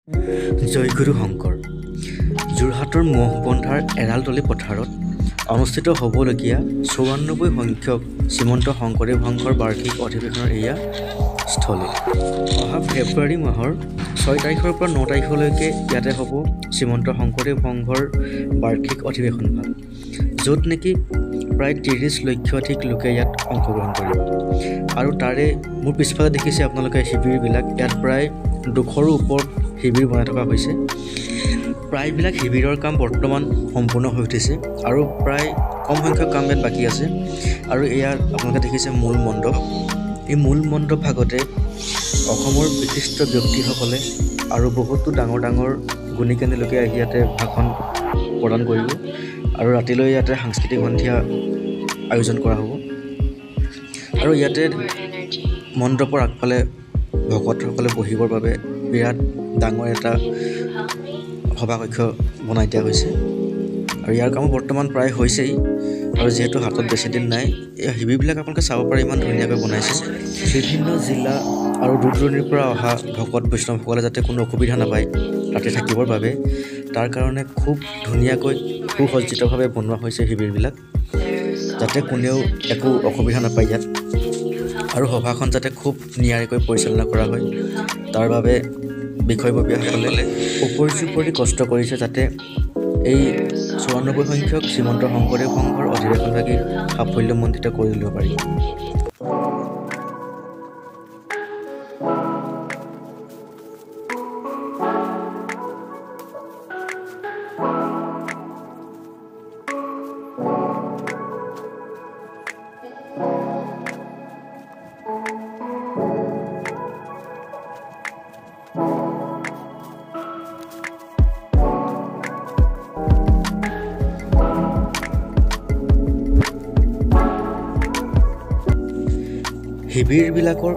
জয়গুৰু শংকৰ। যোৰহাটৰ ম'হবন্ধাৰ এৰালতলী পথাৰত অনুষ্ঠিত হ'বলগীয়া 94 সংখ্যক শ্ৰীমন্ত শংকৰদেৱ সংঘৰ বাৰ্ষিক অধিৱেশনৰ এয়া স্থলী। অহা ফেব্ৰুৱাৰী মাহৰ 6 তাৰিখৰ পৰা 9 তাৰিখলৈকে ইয়াতে হ'ব শ্ৰীমন্ত শংকৰদেৱ সংঘৰ বাৰ্ষিক অধিৱেশন ভাগ, য'ত নেকি প্ৰায় 30 লক্ষাধিক লোকে ইয়াত অংশগ্ৰহণ কৰিব। আৰু তাৰে মোৰ পিছফালে দেখিছে আপোনালোকে শিবিৰবিলাক, ইয়াত প্ৰায় 200ৰো ওপৰত শিবিৰ বনাই থকা হৈছে। প্ৰায়বিলাক শিবিৰৰ কাম বৰ্তমান সম্পূৰ্ণ হৈ উঠিছে আৰু প্ৰায় কম সংখ্যক কাম ইয়াত বাকী আছে। আৰু এয়া আপোনালোকে দেখিছে মূল মণ্ডপ। এই মূল মণ্ডপ ভাগতে অসমৰ বিশিষ্ট ব্যক্তিসকলে আৰু বহুতো ডাঙৰ ডাঙৰ গুণী-জ্ঞানী লোকে আহি ইয়াতে ভাষণ প্ৰদান কৰিব আৰু ৰাতিলৈ ইয়াতে সাংস্কৃতিক সন্ধিয়া আয়োজন কৰা হ'ব। আৰু ইয়াতে মণ্ডপৰ আগফালে ভকতসকলে বহিবৰ বাবে বিৰাট ডাঙৰ এটা সভাকক্ষ বনাই দিয়া হৈছে আৰু ইয়াৰ কামো বৰ্তমান প্ৰায় হৈছেই। আৰু যিহেতু হাতত বেছি দিন নাই, এই শিবিৰবিলাক আপোনালোকে চাব পাৰে, ইমান ধুনীয়াকৈ বনাইছে। বিভিন্ন জিলা আৰু দূৰ দূৰণিৰ পৰা অহা ভকত বৈষ্ণৱসকলে যাতে কোনো অসুবিধা নাপায় ৰাতি থাকিবৰ বাবে, তাৰ কাৰণে খুব ধুনীয়াকৈ সুসজ্জিতভাৱে বনোৱা হৈছে শিবিৰবিলাক, যাতে কোনেও একো অসুবিধা নাপায় ইয়াত। আৰু সভাখন যাতে খুব নিয়াৰিকৈ পৰিচালনা কৰা হয় তাৰ বাবে বিষয়ববীয়াসকলে উপৰ্যুপৰি কষ্ট কৰিছে, যাতে এই 94 সংখ্যক শ্ৰীমন্ত শংকৰদেৱ সংঘৰ অধিৱেশনভাগি সাফল্যমণ্ডিত কৰি তুলিব পাৰি। শিবিৰবিলাকৰ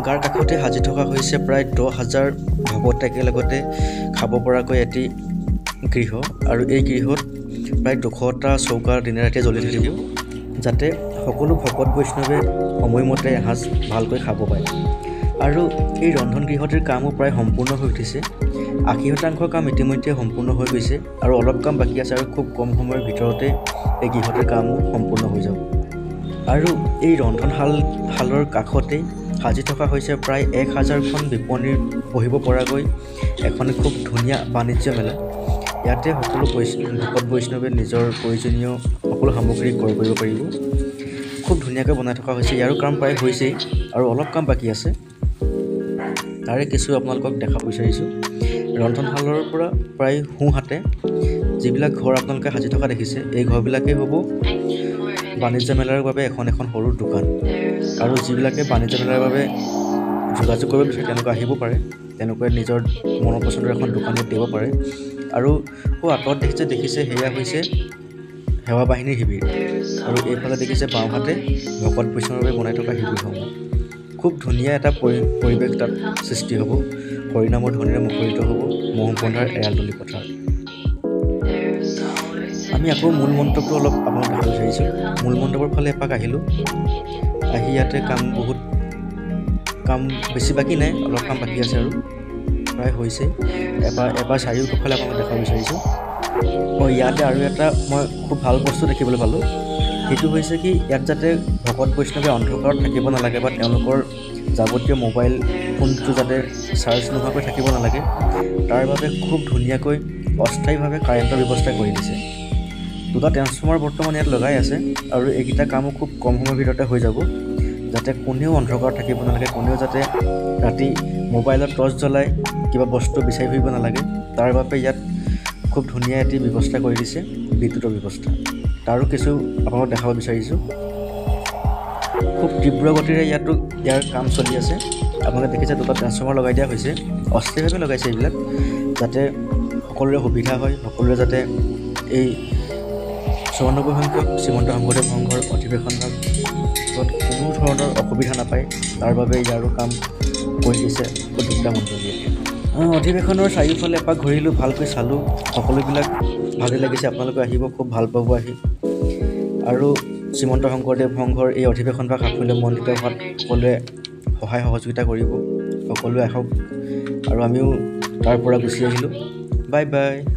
গাৰ কাষতে সাজি থকা হৈছে প্ৰায় 10,000 ভকত একেলগতে খাব পৰাকৈ এটি গৃহ। আৰু এই গৃহত প্ৰায় 200টা চৌকা দিনে ৰাতিয়ে জ্বলি থাকিব, যাতে সকলো ভকত বৈষ্ণৱে সময়মতে এসাঁজ ভালকৈ খাব পাৰে। আৰু এই ৰন্ধন গৃহটিৰ কামো প্ৰায় সম্পূৰ্ণ হৈ উঠিছে। 80% কাম ইতিমধ্যে সম্পূৰ্ণ হৈ গৈছে আৰু অলপ কাম বাকী আছে, আৰু খুব কম সময়ৰ ভিতৰতে এই গৃহটিৰ কামো সম্পূৰ্ণ হৈ যাব। আৰু এই ৰন্ধনশালৰ কাষতেই সাজি থকা হৈছে প্ৰায় 1000খন বিপণীৰ বহিব পৰাকৈ এখন খুব ধুনীয়া বাণিজ্য মেলা। ইয়াতে সকলো ভকত বৈষ্ণৱে নিজৰ প্ৰয়োজনীয় সকলো সামগ্ৰী ক্ৰয় কৰিব পাৰিব। খুব ধুনীয়াকৈ বনাই থকা হৈছে। ইয়াৰো কাম প্ৰায় হৈছেই আৰু অলপ কাম বাকী আছে, তাৰে কিছু আপোনালোকক দেখাব বিচাৰিছোঁ। ৰন্ধনশালৰ পৰা প্ৰায় সোঁহাতে যিবিলাক ঘৰ আপোনালোকে সাজি থকা দেখিছে, এই ঘৰবিলাকেই হ'ব বাণিজ্য মেলাৰ বাবে এখন এখন সৰু দোকান। আৰু যিবিলাকে বাণিজ্য মেলাৰ বাবে যোগাযোগ কৰিব বিচাৰে তেওঁলোকে আহিব পাৰে, তেওঁলোকে নিজৰ মনৰ পচন্দৰ এখন দোকান ইয়াত দিব পাৰে। আৰু খুব আঁতৰত দেখিছে সেয়া হৈছে সেৱা বাহিনীৰ শিবিৰ। আৰু এইফালে দেখিছে বাওঁহাতে ভকত বৈষ্ণৱৰ বাবে বনাই থকা শিবিৰসমূহ। খুব ধুনীয়া এটা পৰিৱেশ তাত সৃষ্টি হ'ব, হৰিনামৰ ধ্বনিৰে মুখৰিত হ'ব ম'হবন্ধাৰ এৰালতলী পথাৰ। আমি আকৌ মূল মণ্ডপটো অলপ আপোনাক দেখাব বিচাৰিছোঁ। মূল মণ্ডপৰ ফালে এপাক আহিলোঁ, আহি ইয়াতে বহুত কাম বেছি বাকী নাই, অলপ কাম বাকী আছে আৰু প্ৰায় হৈছে। এবাৰ চাৰিওফালে আপোনাক দেখাব বিচাৰিছোঁ। ইয়াতে আৰু এটা মই খুব ভাল বস্তু দেখিবলৈ পালোঁ, সেইটো হৈছে কি ইয়াত যাতে ভকত বৈষ্ণৱে অন্ধকাৰত থাকিব নালাগে বা তেওঁলোকৰ যাৱতীয় মোবাইল ফোনটো যাতে চাৰ্জ নোহোৱাকৈ থাকিব নালাগে, তাৰ বাবে খুব ধুনীয়াকৈ অস্থায়ীভাৱে কাৰেণ্টৰ ব্যৱস্থা কৰি দিছে। দুটা ট্ৰেন্সফৰ্মাৰ বৰ্তমান ইয়াত লগাই আছে আৰু এইকেইটা কামো খুব কম সময়ৰ ভিতৰতে হৈ যাব, যাতে কোনেও অন্ধকাৰত থাকিব নালাগে, কোনেও যাতে ৰাতি মোবাইলত টৰ্চ জ্বলাই কিবা বস্তু বিচাৰি ফুৰিব নালাগে, তাৰ বাবে ইয়াত খুব ধুনীয়া এটি ব্যৱস্থা কৰি দিছে, বিদ্যুতৰ ব্যৱস্থা। তাৰো কিছু আপোনালোকক দেখাব বিচাৰিছোঁ। খুব তীব্ৰ গতিৰে ইয়াতো ইয়াৰ কাম চলি আছে। আপোনালোকে দেখিছে দুটা ট্ৰেন্সফৰ্মাৰ লগাই দিয়া হৈছে, অস্থায়ীভাৱে লগাইছে এইবিলাক, যাতে সকলোৰে সুবিধা হয়, সকলোৰে যাতে এই 94 সংখ্যক শ্ৰীমন্ত শংকৰদেৱ সংঘৰ অধিৱেশনত কোনো ধৰণৰ অসুবিধা নাপায়, তাৰ বাবে ইয়াৰো কাম কৰি দিছে উদ্যোক্তা মণ্ডলীয়ে। অধিৱেশনৰ চাৰিওফালে এপাক ঘূৰিলোঁ, ভালকৈ চালোঁ, সকলোবিলাক ভালেই লাগিছে। আপোনালোকে আহিব, খুব ভাল পাব আহি। আৰু শ্ৰীমন্ত শংকৰদেৱ সংঘৰ এই অধিৱেশন বা সাফল্যমণ্ডিত হোৱাত সকলোৱে সহায় সহযোগিতা কৰিব, সকলোৱে আহক। আৰু আমিও তাৰ পৰা গুচি আহিলোঁ। Bye bye.